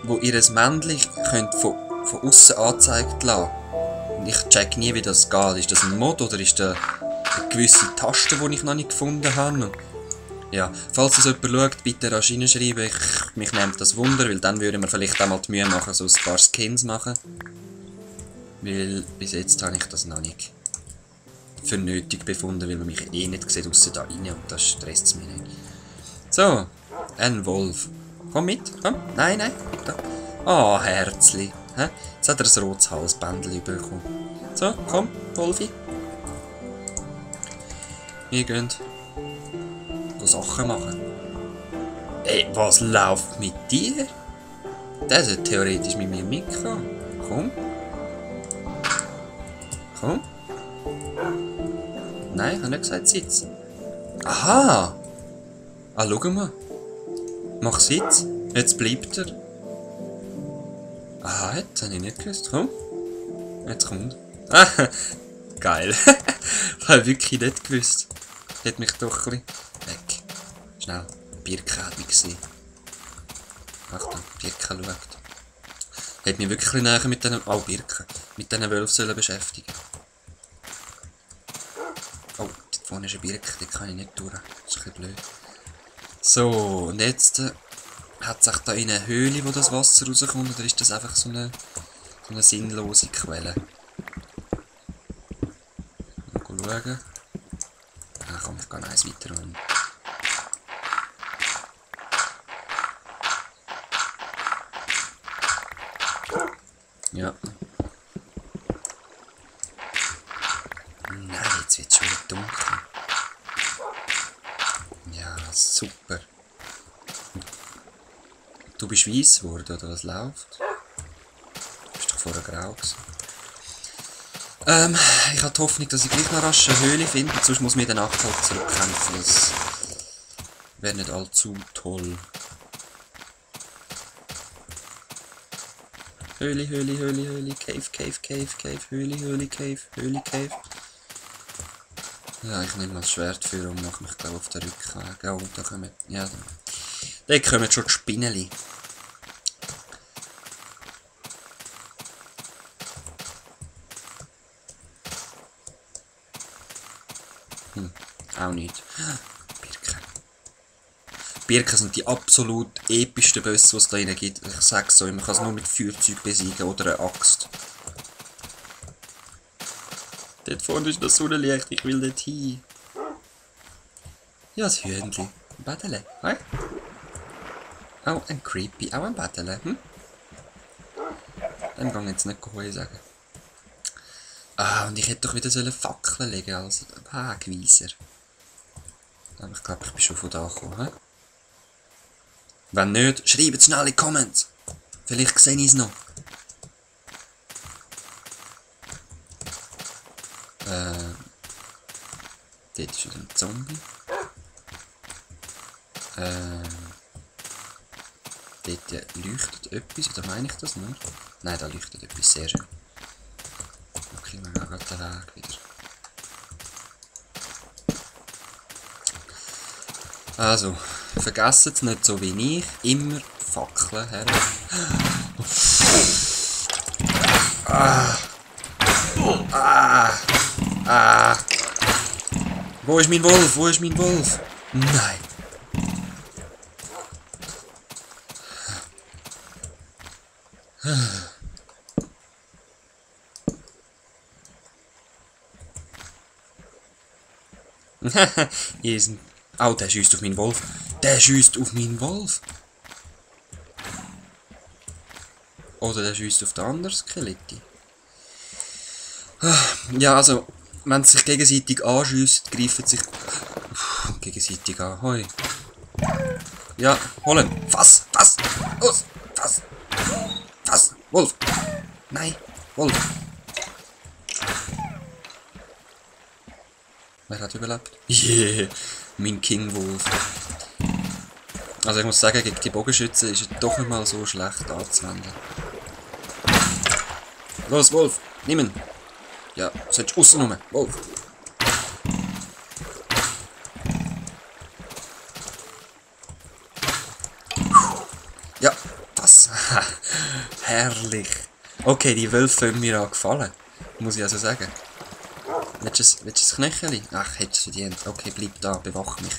wo ihr Männchen könnt von außen angezeigt lassen. Und ich check nie, wie das geht. Ist das ein Mod oder ist das eine gewisse Taste, die ich noch nicht gefunden habe? Und ja, falls das jemand schaut, bitte rasch reinschreiben. Mich nimmt das Wunder, weil dann würden wir vielleicht auch mal die Mühe machen, so ein paar Skins machen. Weil bis jetzt habe ich das noch nicht für nötig befunden, weil man mich eh nicht sieht, ausser da rein und das stresst es mich nicht. So, ein Wolf. Komm mit, komm. Nein, nein. Da. Oh, Herzli. Jetzt hat er ein rotes Halsbändchen bekommen. So, komm, Wolfi. Wir gehen Sachen machen. Ey, was läuft mit dir? Der sollte theoretisch mit mir mitkommen. Komm. Komm. Nein, ich habe nicht gesagt Sitz. Aha! Ah, schau mal. Mach Sitz. Jetzt bleibt er. Aha, jetzt habe ich nicht gewusst. Komm. Jetzt kommt. Ah, geil. Ich habe wirklich nicht gewusst. Hat mich doch ein bisschen weg. Schnell. Birke hat mich gesehen. Achtung, Birke schaut. Hat mich wirklich ein bisschen näher mit diesen... Oh, Birke. Mit diesen Wölfen beschäftigen. Oh, dort vorne ist eine Birke, die kann ich nicht durch. Das ist ein bisschen blöd. So, und jetzt hat es da in eine Höhle, wo das Wasser rauskommt, oder ist das einfach so eine sinnlose Quelle? Mal schauen. Ah, komm, ich gehe eins weiter rum. Ja. Nein, jetzt wird es schon wieder dunkel. Ja, super. Du bist weiss geworden, oder was läuft? Du bist doch vorher grau gewesen. Ich habe die Hoffnung, dass ich gleich noch rasch eine Höhle finde, sonst muss ich mir in der Nacht halt zurückkämpfen. Das wäre nicht allzu toll. Höhle, Höhle, Höhle, Höhle, Cave, Cave, Cave, Cave, Höhle, Höhle, Cave, Höhle, Cave. Ja, ich nehme mal das Schwert für und mache mich glaube auf den Rückweg. Oh, da kommen... Ja, da kommen schon die Spinneli. Auch nicht. Birken. Birken sind die absolut epischsten Bösse, die es da drin gibt. Ich sag's so, man kann es nur mit Feuerzeug besiegen oder einer Axt. Dort vorne ist das Sonnenlicht, ich will dort hin. Ja, das Hühnchen. Ein Bädele. Hey? Oh, ein Creepy. Auch ein Bädele. Dann kann ich jetzt nicht Heu sagen. Ah, und ich hätte doch wieder Fackeln legen als Wegweiser. Aber ich glaube, ich bin schon von da gekommen. He? Wenn nicht, schreibt es schnell in die Comments. Vielleicht sehe ich es noch. Dort ist wieder ein Zombie. Dort leuchtet etwas, oder meine ich das nur? Nein, da leuchtet etwas sehr schön. Okay, wir gehen gerade den Weg wieder. Also, vergesst es nicht so wie ich, immer Fackeln her. Ah. Ah. Ah. Wo ist mein Wolf? Wo ist mein Wolf? Nein. Hier ist ein... Oh, der schießt auf meinen Wolf. Der schießt auf meinen Wolf. Oder der schießt auf den anderen Skeletti. Ja, also, wenn sie sich gegenseitig anschiessen, greifen sich gegenseitig an. Hoi. Ja, holen. Fass, fass, los, fass. Fass, Wolf. Nein, Wolf. Wer hat überlebt? Yeah, mein King Wolf. Also ich muss sagen, gegen die Bogenschützen ist er doch nicht mal so schlecht anzuwenden. Los, Wolf, nimm ihn. Ja, sollst du rausnehmen, Wolf. Ja, was? Herrlich. Okay, die Wölfe haben mir auch gefallen. Muss ich also sagen. Willst du ein Knöcheli? Ach, hättest du verdient. Okay, bleib da, bewach mich.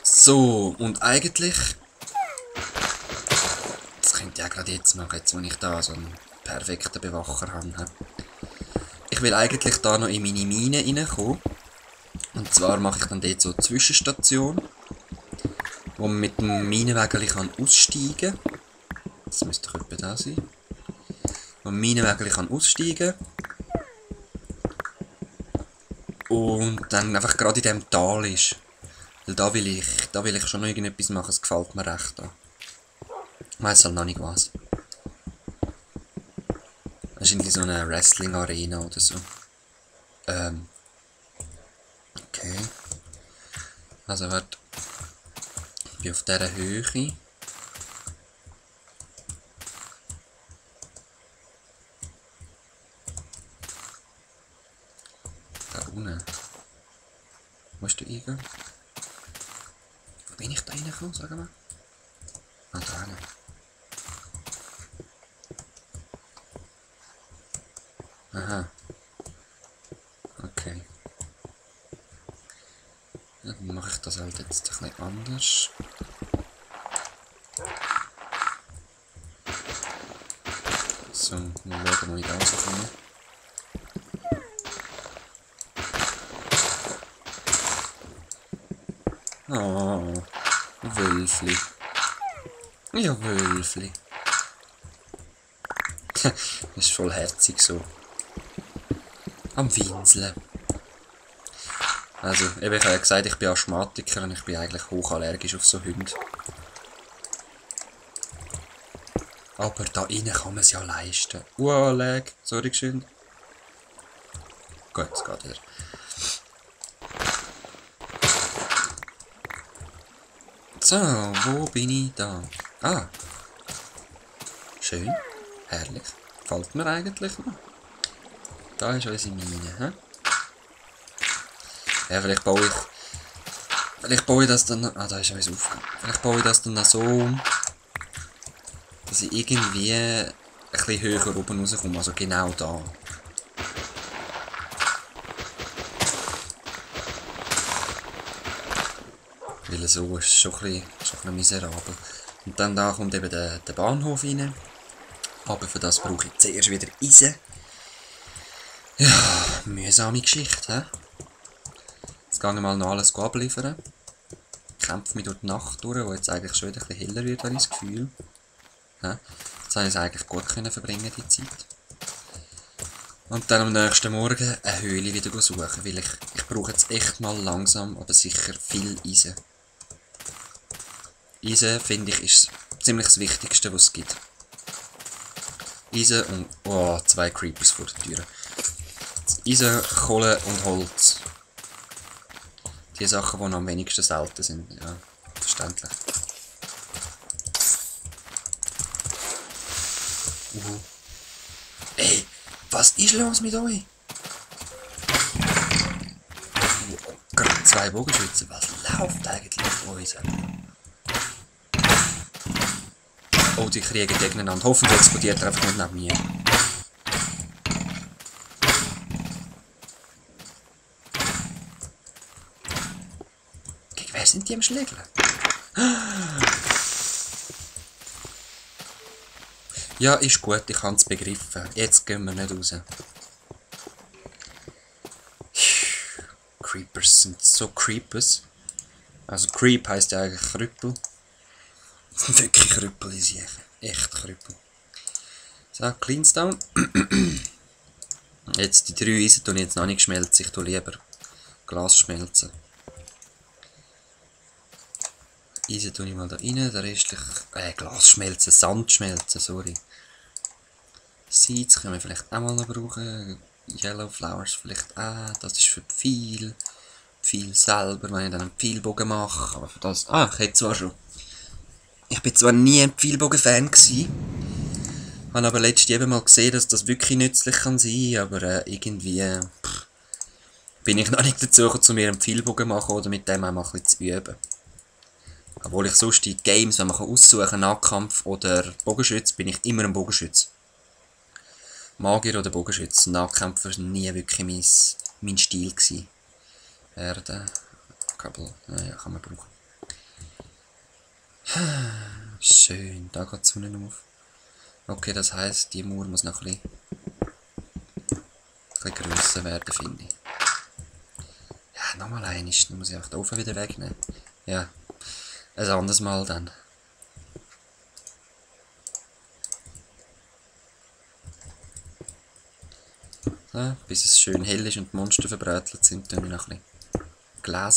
So, und eigentlich... Das könnte ich ja gerade jetzt machen, jetzt wo ich da so einen perfekten Bewacher habe. Ich will eigentlich da noch in meine Mine reinkommen. Und zwar mache ich dann dort so eine Zwischenstation, wo man mit dem Minenwägeli aussteigen kann. Das müsste doch etwa da sein. Wo man Minenwägeli aussteigen kann. Und dann einfach gerade in diesem Tal ist. Weil da will ich schon noch irgendetwas machen, es gefällt mir recht da. Ich weiss halt noch nicht was. Wahrscheinlich so eine Wrestling-Arena oder so. Okay. Also warte. Ich bin auf dieser Höhe. Da unten. Wo ist der Eingang? Wo bin ich da reingekommen, sag mal? Ah, da hinten. Aha. Okay. Ja, dann mache ich das halt jetzt ein bisschen anders. So, mal schauen, wo ich da rauskomme. Oh, Wölfli. Ja, Wölfli. Das ist voll herzig so. Am Winseln. Also, eben, ich habe ja gesagt, ich bin Asthmatiker und ich bin eigentlich hochallergisch auf so Hunde. Aber da innen kann man es ja leisten. Lag. Sorry, geschwind. Gut, es geht wieder. So, wo bin ich da? Ah. Schön. Herrlich. Gefällt mir eigentlich noch. Da ist unsere Mine, hä? Ja, vielleicht baue ich das dann... Ah, da ist alles aufgehört. Vielleicht baue ich das dann so um, dass ich irgendwie ein bisschen höher oben rauskomme. Also genau da. Weil so ist es schon ein bisschen miserabel. Und dann da kommt eben der Bahnhof rein. Aber für das brauche ich zuerst wieder Eisen. Ja, mühsame Geschichte, hä? Jetzt gehe ich mal noch alles abliefern. Ich kämpfe mich durch die Nacht durch, wo jetzt eigentlich schon wieder ein bisschen heller wird, habe ich das Gefühl. Ja, jetzt habe ich es eigentlich gut verbringen, die Zeit. Und dann am nächsten Morgen eine Höhle wieder suchen, weil ich brauche jetzt echt mal langsam, aber sicher viel Eisen. Eisen, finde ich, ist ziemlich das Wichtigste, was es gibt. Eisen und... Oh, 2 Creepers vor der Tür. Eisen, Kohle und Holz. Die Sachen, die am wenigsten selten sind. Ja, verständlich. Ey, was ist los mit euch? Gerade 2 Bogenschützen. Was läuft eigentlich auf uns? Oh, die kriegen gegeneinander. Hoffentlich explodiert er einfach nicht neben mir. Gegen wer sind die am Schlägeln? Ja, ist gut, ich habe es begriffen. Jetzt gehen wir nicht raus. Creepers sind so Creepers. Also Creep heisst ja eigentlich Krüppel. Das sind wirklich Krüppel in sich. Echt Krüppel. So, Cleanstone. Jetzt die 3 Eisen tue ich jetzt noch nicht schmelzen. Ich tue lieber Glas schmelzen. Eisen tue ich mal da rein. Der restliche... Glas schmelzen. Sand schmelzen, sorry. Seeds können wir vielleicht auch mal noch brauchen. Yellow Flowers vielleicht auch. Das ist für die Pfeil selber, wenn ich dann einen Pfeilbogen mache. Aber für das... Ah, ich hätte zwar schon... Ich bin zwar nie ein Pfeilbogen-Fan gewesen. Habe aber letztens eben mal gesehen, dass das wirklich nützlich kann sein. Aber irgendwie... bin ich noch nicht dazu gekommen, mir einen Pfeilbogen zu machen oder mit dem auch mal ein bisschen zu üben. Obwohl ich sonst die Games, wenn man aussuchen kann, Nahkampf oder Bogenschütz, bin ich immer ein Bogenschütz. Magier oder Bogenschütz. Nahkämpfer war nie wirklich mein Stil gewesen. Erde, Kabel, naja, kann man brauchen. Schön, da geht die Sonne auf. Okay, das heisst, die Mauer muss noch ein bisschen grösser werden, finde ich. Ja, nochmal einiges, dann muss ich auch den Ofen wieder wegnehmen. Ja, ein anderes Mal dann. So, bis es schön hell ist und die Monster verbrätelt sind, tun wir noch ein bisschen Gläser